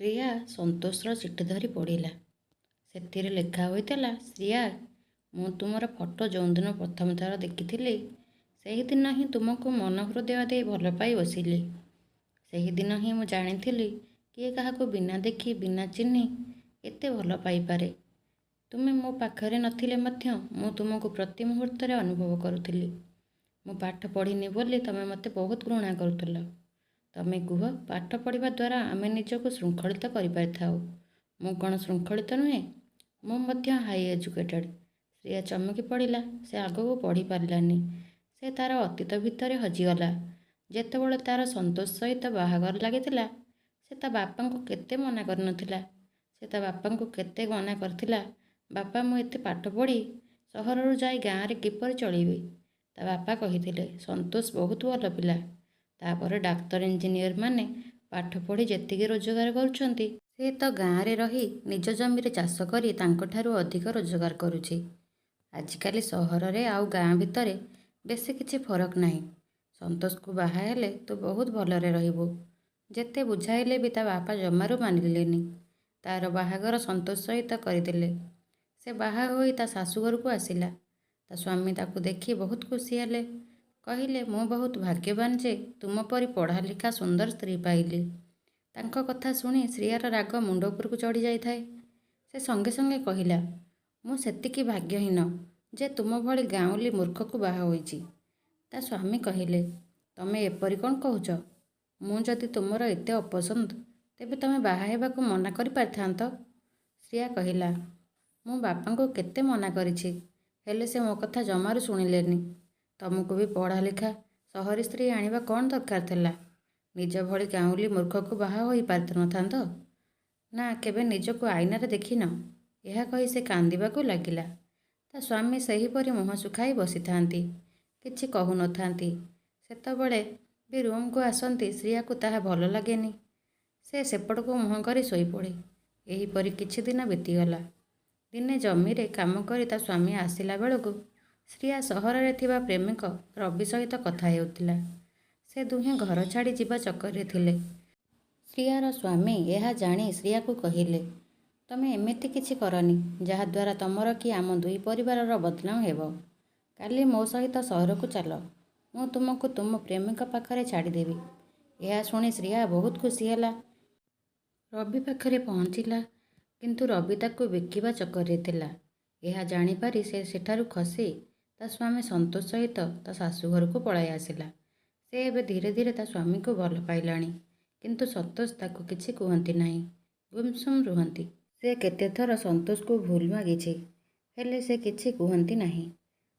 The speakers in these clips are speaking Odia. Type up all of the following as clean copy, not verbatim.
ଶ୍ରୀୟା ସନ୍ତୋଷର ଚିଠି ଧରି ପଢ଼ିଲା। ସେଥିରେ ଲେଖା ହୋଇଥିଲା, ଶ୍ରୀୟା, ମୁଁ ତୁମର ଫଟୋ ଯେଉଁଦିନ ପ୍ରଥମ ଥର ଦେଖିଥିଲି, ସେହିଦିନ ହିଁ ତୁମକୁ ମନ ହୃଦୟ ଦେଇ ଭଲପାଇ ବସିଲି। ସେହିଦିନ ହିଁ ମୁଁ ଜାଣିଥିଲି କିଏ କାହାକୁ ବିନା ଦେଖି, ବିନା ଚିହ୍ନି ଏତେ ଭଲ ପାଇପାରେ। ତୁମେ ମୋ ପାଖରେ ନଥିଲେ ମଧ୍ୟ ମୁଁ ତୁମକୁ ପ୍ରତି ମୁହୂର୍ତ୍ତରେ ଅନୁଭବ କରୁଥିଲି। ମୁଁ ପାଠ ପଢ଼ିନି ବୋଲି ତମେ ମୋତେ ବହୁତ ଘୃଣା କରୁଥିଲ। ତମେ କୁହ, ପାଠ ପଢ଼ିବା ଦ୍ୱାରା ଆମେ ନିଜକୁ ଶୃଙ୍ଖଳିତ କରିପାରିଥାଉ। ମୁଁ କ'ଣ ଶୃଙ୍ଖଳିତ ନୁହେଁ? ମୁଁ ମଧ୍ୟ ହାଇ ଏଜୁକେଟେଡ୍। ଶ୍ରୀୟା ଚମକି ପଡ଼ିଲା। ସେ ଆଗକୁ ପଢ଼ିପାରିଲାନି। ସେ ତା'ର ଅତୀତ ଭିତରେ ହଜିଗଲା। ଯେତେବେଳେ ତା'ର ସନ୍ତୋଷ ସହିତ ବାହାଘର ଲାଗିଥିଲା, ସେ ତା' ବାପାଙ୍କୁ କେତେ ମନା କରିନଥିଲା। ସେ ତା' ବାପାଙ୍କୁ କେତେ ମନା କରିଥିଲା, ବାପା, ମୁଁ ଏତେ ପାଠ ପଢ଼ି ସହରରୁ ଯାଇ ଗାଁରେ କିପରି ଚଳିବି? ତା' ବାପା କହିଥିଲେ, ସନ୍ତୋଷ ବହୁତ ଭଲ ପିଲା। ତା'ପରେ ଡାକ୍ତର ଇଞ୍ଜିନିୟରମାନେ ପାଠ ପଢ଼ି ଯେତିକି ରୋଜଗାର କରୁଛନ୍ତି, ସେ ତ ଗାଁରେ ରହି ନିଜ ଜମିରେ ଚାଷ କରି ତାଙ୍କଠାରୁ ଅଧିକ ରୋଜଗାର କରୁଛି। ଆଜିକାଲି ସହରରେ ଆଉ ଗାଁ ଭିତରେ ବେଶୀ କିଛି ଫରକ ନାହିଁ। ସନ୍ତୋଷକୁ ବାହା ହେଲେ ତୁ ବହୁତ ଭଲରେ ରହିବୁ। ଯେତେ ବୁଝାଇଲେ ବି ତା' ବାପା ଜମାରୁ ମାନିଲେନି। ତା'ର ବାହାଘର ସନ୍ତୋଷ ସହିତ କରିଦେଲେ। ସେ ବାହା ହୋଇ ତା' ଶାଶୁଘରକୁ ଆସିଲା। ତା' ସ୍ୱାମୀ ତାକୁ ଦେଖି ବହୁତ ଖୁସି ହେଲେ। କହିଲେ, ମୁଁ ବହୁତ ଭାଗ୍ୟବାନ ଯେ ତୁମ ପରି ପଢ଼ାଲିଖା ସୁନ୍ଦର ସ୍ତ୍ରୀ ପାଇଲି। ତାଙ୍କ କଥା ଶୁଣି ଶ୍ରୀୟାର ରାଗ ମୁଣ୍ଡ ଉପରକୁ ଚଢ଼ି ଯାଇଥାଏ। ସେ ସଙ୍ଗେ ସଙ୍ଗେ କହିଲା, ମୁଁ ସେତିକି ଭାଗ୍ୟହୀନ ଯେ ତୁମ ଭଳି ଗାଉଁଲି ମୂର୍ଖକୁ ବାହା ହୋଇଛି। ତା' ସ୍ୱାମୀ କହିଲେ, ତମେ ଏପରି କ'ଣ କହୁଛ? ମୁଁ ଯଦି ତୁମର ଏତେ ଅପସନ୍ଦ, ତେବେ ତମେ ବାହା ହେବାକୁ ମନା କରିପାରିଥାନ୍ତ। ଶ୍ରୀୟା କହିଲା, ମୁଁ ବାପାଙ୍କୁ କେତେ ମନା କରିଛି, ହେଲେ ସେ ମୋ କଥା ଜମାରୁ ଶୁଣିଲେନି। ତମକୁ ବି ପଢ଼ାଲିଖା ସହରୀ ସ୍ତ୍ରୀ ଆଣିବା କ'ଣ ଦରକାର ଥିଲା? ନିଜ ଭଳି ଗାଉଁଲି ମୂର୍ଖକୁ ବାହା ହୋଇପାରିନଥାନ୍ତ? ନା କେବେ ନିଜକୁ ଆଇନାରେ ଦେଖିନ? ଏହା କହି ସେ କାନ୍ଦିବାକୁ ଲାଗିଲା। ତା' ସ୍ୱାମୀ ସେହିପରି ମୁହଁ ଶୁଖାଇ ବସିଥାନ୍ତି। କିଛି କହୁନଥାନ୍ତି। ସେତେବେଳେ ବି ରୁମ୍କୁ ଆସନ୍ତି, ଶ୍ରୀୟାକୁ ତାହା ଭଲ ଲାଗେନି। ସେ ସେପଟକୁ ମୁହଁ କରି ଶୋଇପଡ଼େ। ଏହିପରି କିଛି ଦିନ ବିତିଗଲା। ଦିନେ ଜମିରେ କାମ କରି ତା' ସ୍ୱାମୀ ଆସିଲା ବେଳକୁ ଶ୍ରୀୟା ସହରରେ ଥିବା ପ୍ରେମିକ ରବି ସହିତ କଥା ହେଉଥିଲା। ସେ ଦୁହେଁ ଘର ଛାଡ଼ି ଯିବା ଚକ୍କରରେ ଥିଲେ। ଶ୍ରୀୟାର ସ୍ୱାମୀ ଏହା ଜାଣି ଶ୍ରୀୟାକୁ କହିଲେ, ତମେ ଏମିତି କିଛି କରନି ଯାହାଦ୍ୱାରା ତମର କି ଆମ ଦୁଇ ପରିବାରର ବଦନାମ ହେବ। କାଲି ମୋ ସହିତ ସହରକୁ ଚାଲ। ମୁଁ ତୁମକୁ ତୁମ ପ୍ରେମିକ ପାଖରେ ଛାଡ଼ିଦେବି। ଏହା ଶୁଣି ଶ୍ରୀୟା ବହୁତ ଖୁସି ହେଲା। ରବି ପାଖରେ ପହଞ୍ଚିଲା, କିନ୍ତୁ ରବି ତାକୁ ବିକିବା ଚକ୍କରରେ ଥିଲା। ଏହା ଜାଣିପାରି ସେ ସେଠାରୁ ଖସି ତା' ସ୍ୱାମୀ ସନ୍ତୋଷ ସହିତ ତା' ଶାଶୁଘରକୁ ପଳାଇ ଆସିଲା। ସେ ଏବେ ଧୀରେ ଧୀରେ ତା' ସ୍ୱାମୀକୁ ଭଲ ପାଇଲାଣି। କିନ୍ତୁ ସନ୍ତୋଷ ତାକୁ କିଛି କୁହନ୍ତି ନାହିଁ। ଗୁମସୁମ ରୁହନ୍ତି। ସେ କେତେଥର ସନ୍ତୋଷକୁ ଭୁଲ ମାଗିଛି, ହେଲେ ସେ କିଛି କୁହନ୍ତି ନାହିଁ।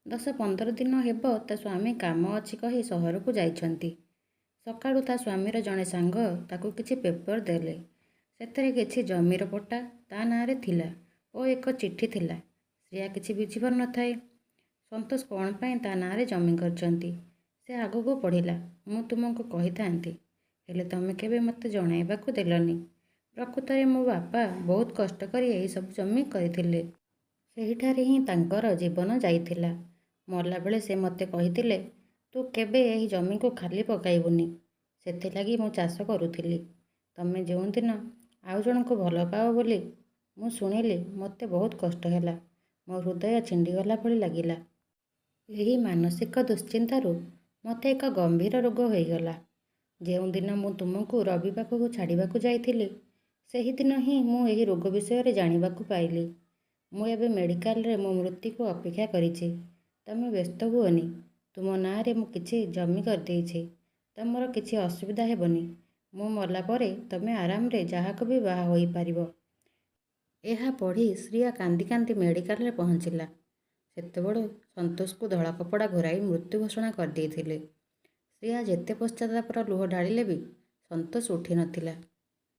10-15 ଦିନ ହେବ ତା' ସ୍ୱାମୀ କାମ ଅଛି କହି ସହରକୁ ଯାଇଛନ୍ତି। ସକାଳୁ ତା' ସ୍ୱାମୀର ଜଣେ ସାଙ୍ଗ ତାକୁ କିଛି ପେପର ଦେଲେ। ସେଥିରେ କିଛି ଜମିର ପଟ୍ଟା ତା' ନାଁରେ ଥିଲା ଓ ଏକ ଚିଠି ଥିଲା। ଶ୍ରୀୟା କିଛି ବୁଝିପାରୁନଥାଏ ସନ୍ତୋଷ କ'ଣ ପାଇଁ ତା' ନାଁରେ ଜମି କରିଛନ୍ତି। ସେ ଆଗକୁ ପଢ଼ିଲା, ମୁଁ ତୁମକୁ କହିଥାନ୍ତି, ହେଲେ ତମେ କେବେ ମୋତେ ଜଣାଇବାକୁ ଦେଲନି। ପ୍ରକୃତରେ ମୋ ବାପା ବହୁତ କଷ୍ଟ କରି ଏହିସବୁ ଜମି କରିଥିଲେ। ସେହିଠାରେ ହିଁ ତାଙ୍କର ଜୀବନ ଯାଇଥିଲା। ମଲାବେଳେ ସେ ମୋତେ କହିଥିଲେ, ତୁ କେବେ ଏହି ଜମିକୁ ଖାଲି ପକାଇବୁନି। ସେଥିଲାଗି ମୁଁ ଚାଷ କରୁଥିଲି। ତମେ ଯେଉଁଦିନ ଆଉ ଜଣକୁ ଭଲ ପାଅ ବୋଲି ମୁଁ ଶୁଣିଲି, ମୋତେ ବହୁତ କଷ୍ଟ ହେଲା। ମୋ ହୃଦୟ ଛିଣ୍ଡିଗଲା ଭଳି ଲାଗିଲା। ଏହି ମାନସିକ ଦୁଶ୍ଚିନ୍ତାରୁ ମୋତେ ଏକ ଗମ୍ଭୀର ରୋଗ ହୋଇଗଲା। ଯେଉଁଦିନ ମୁଁ ତୁମକୁ ରବି ପାଖକୁ ଛାଡ଼ିବାକୁ ଯାଇଥିଲି, ସେହିଦିନ ହିଁ ମୁଁ ଏହି ରୋଗ ବିଷୟରେ ଜାଣିବାକୁ ପାଇଲି। ମୁଁ ଏବେ ମେଡ଼ିକାଲରେ ମୋ ମୃତ୍ୟୁକୁ ଅପେକ୍ଷା କରିଛି। ତମେ ବ୍ୟସ୍ତ ହୁଅନି। ତୁମ ନାଁରେ ମୁଁ କିଛି ଜମି କରିଦେଇଛି। ତମର କିଛି ଅସୁବିଧା ହେବନି। ମୁଁ ମଲା ପରେ ତମେ ଆରାମରେ ଯାହାକୁ ବି ବାହା ହୋଇପାରିବ। ଏହା ପଢ଼ି ଶ୍ରୀୟା କାନ୍ଦି କାନ୍ଦି ମେଡ଼ିକାଲରେ ପହଞ୍ଚିଲା। ସେତେବେଳୁ ସନ୍ତୋଷକୁ ଧଳା କପଡ଼ା ଘୋରାଇ ମୃତ୍ୟୁ ଘୋଷଣା କରିଦେଇଥିଲେ। ଶ୍ରୀୟା ଯେତେ ପଶ୍ଚାତାପର ଲୁହ ଢାଳିଲେ ବି ସନ୍ତୋଷ ଉଠିନଥିଲା।